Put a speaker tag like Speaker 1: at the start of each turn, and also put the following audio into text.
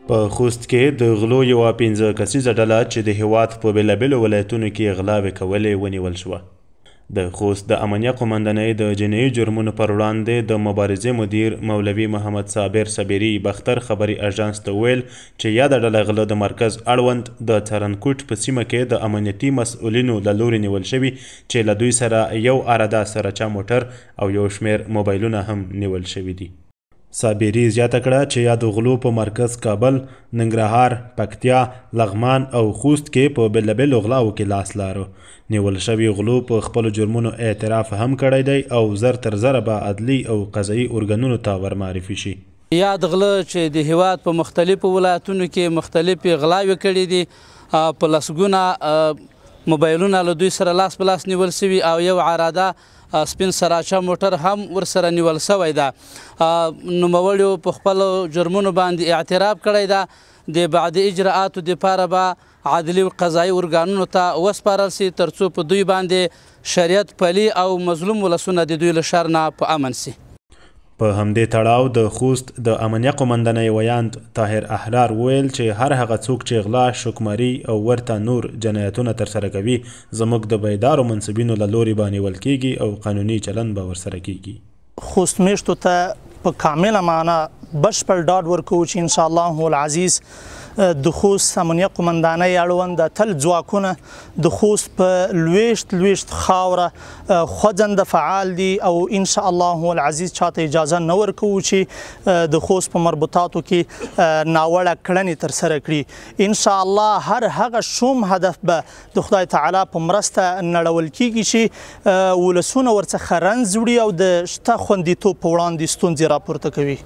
Speaker 1: په خوست کې د غلو یوه 5 کسیزه ډله چې د هیواد په بېلابېلو ولایتونو کې غلاوې کولې ونیول شوه. د خوست د امنیه قومندانۍ د جنایي جرمونو پر وړاندې د مبارزې مدیر مولوي محمد صابر صابري باختر خبري اژانس ته وویل چې یاده ډله غله د مرکز اړوند د څرنکوټ په سیمه کې د امنیتي مسؤلینو له لوري نیول شوي چې له دوی سره یو عراده سرچه موټر او یو شمېر موبایلونه هم نیول شوي دي. صابري زیاته کړه چې یادو غلو په مرکز کابل، ننګرهار، پکتیا، لغمان او خوست کې په بېلابېلو غلاوو کې لاس لاره. نیول شوي غلو په خپلو جرمونو اعتراف هم کړی دی او زر تر زره به عدلي او قضایي ارګانونو ته ورمعرفي شي.
Speaker 2: یاد غله چې د هیواد په مختلفو ولایتونو کې مختلفې غلاوې کړې دي، په لسګونه موبایلونه له دوی سره لاس په لاس نیول شوي او یو عراده سپین سراچه موټر هم ورسره نیول شوی ده. نوموړیو په خپلو جرمونو باندې اعتراف کړی ده. د بعدي اجراآتو دپاره به عدلي او قضایي ارګانونو ته وسپارل شي ترڅو په دوی باندې شریعت پلي او مظلوم ولسونه د دوی له شر نه په امن شي.
Speaker 1: په همدې تړاو د خوست د امنیه قومندانۍ ویاند طاهر احرار وویل چې هر هغه څوک چې غلا، شوکماري او ورته نور جنایتونه ترسره کوي زموږ د بیدارو منسوبینو له لوري به نیول کیږي او قانوني چلند به ورسره کیږي.
Speaker 3: خوست میشتو ته په کامله معنا بشپړ ډاډ ورکوو چې انشاءالله العزیز د خوست امنیه قومندانۍ اړوند تل ځواکونه د خوست په لویشت لویشت خاوره خوځنده فعال دي او انشاءالله العزیز چاته اجازه نه ورکوو چې د خوست په مربوطاتو کې ناوړه کړنې ترسره کړي. انشاءالله هر هغه شوم هدف به د خدای تعالی په مرسته نړول کیږي چې ولسونه ورڅخه رنځ وړي او د شته خوندیتوب په وړاندې ستونزې راپورته کوي.